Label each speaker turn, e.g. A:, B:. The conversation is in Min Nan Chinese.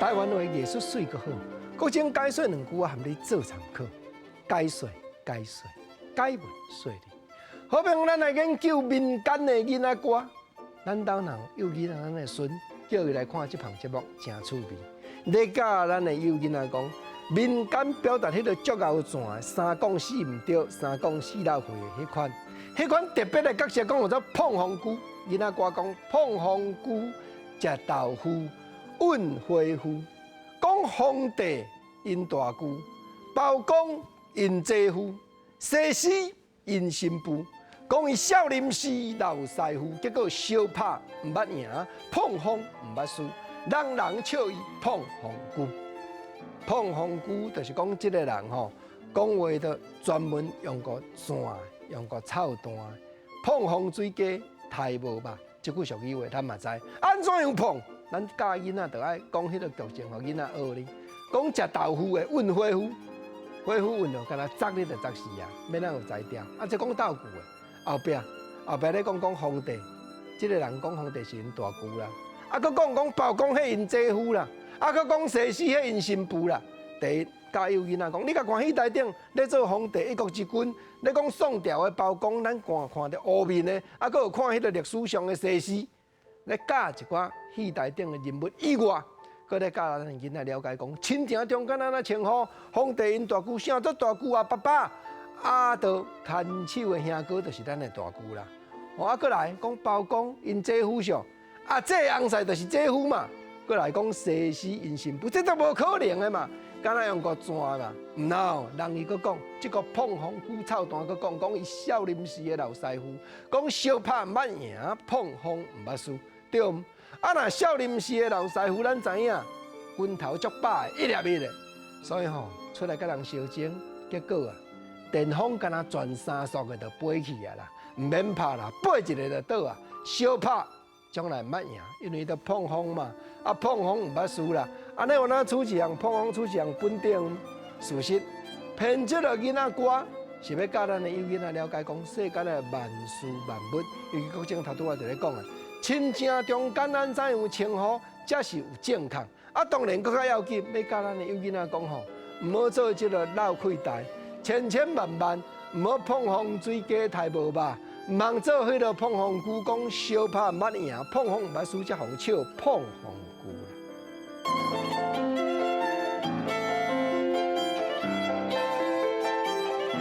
A: 台灣話藝術媠閣好，國政解說兩句我含你做參考。解說解說解文說理，好比咱來研究民間的囡仔歌，咱兜若有囡仔，咱的孫叫伊來看這棚節目，誠趣味。咧教咱的幼囡仔講，民間表達彼個足𠢕轉，三講四毋著，三講四落歲的彼款，彼款特別的角色講叫做膨風龜。囡仔歌講膨風龜食豆腐，運花夫，講皇帝𪜶大舅，包公𪜶姐夫，西施𪜶新婦，講伊少林寺老師傅，結果相拍毋捌贏，膨風毋捌輸，人人笑伊膨風龜。膨風龜就是講這个人吼，講話就專門用個轉，用個臭彈，膨風水雞刣無肉，這句俗語話咱嘛知。按怎樣膨？咱教囡仔就愛講彼个劇情，予囡仔學哩。講食豆腐的運火夫，火夫運著敢若鑿你就鑿死啊，欲怎有才調？啊，這講道具的後壁後壁咧講講皇帝，這个人講皇帝是𪜶大舅啦。啊，閣講講包公彼𪜶姐夫啦，啊，閣講西施彼𪜶新婦啦。第一教幼囡仔講，你共看戲台頂咧做皇帝一國之君，咧講宋朝的包公，咱看看著烏面的，啊，閣有看彼个歷史上的西施，咧教一寡戲台頂的人物以外，閣咧教咱的囡仔了解講，親情中間按怎稱呼皇帝𪜶大舅，啥做大舅啊？爸爸啊，著牽手的兄哥就是咱的大舅啦。哦，啊，閣來講包公𪜶姐夫上，啊，這翁婿就是姐夫嘛。閣來講西施𪜶新婦，這都無可能的嘛。敢若用個轉嘛？毋喏，人伊閣講，這個膨風龜臭彈閣講，講伊少林寺的老師傅，講相拍毋捌贏，膨風毋捌輸，對毋？啊，若少林寺的老師傅，咱知影，拳頭足飽的，一粒一粒，所以吼出來佮人相爭，結果啊，電風敢若轉三速的就飛去啊啦，毋免拍啦，飛一个就倒啊，相拍將來毋捌贏，因為都膨風嘛，啊膨風毋捌輸啦。按呢有哪出一項膨風出一項本領，事實編這个囡仔歌是欲教咱的幼囡仔了解講世間的萬事萬物，尤其國政頭拄仔就咧講啊，親情中間按怎樣稱呼，才是有正確。啊，當然閣較要緊，欲教咱的幼囡仔講吼，毋好做這个落氣代，千千萬萬毋好膨風水雞刣無肉，毋通做彼个膨風龜講相拍毋捌贏，膨風毋捌輸，才予人笑膨風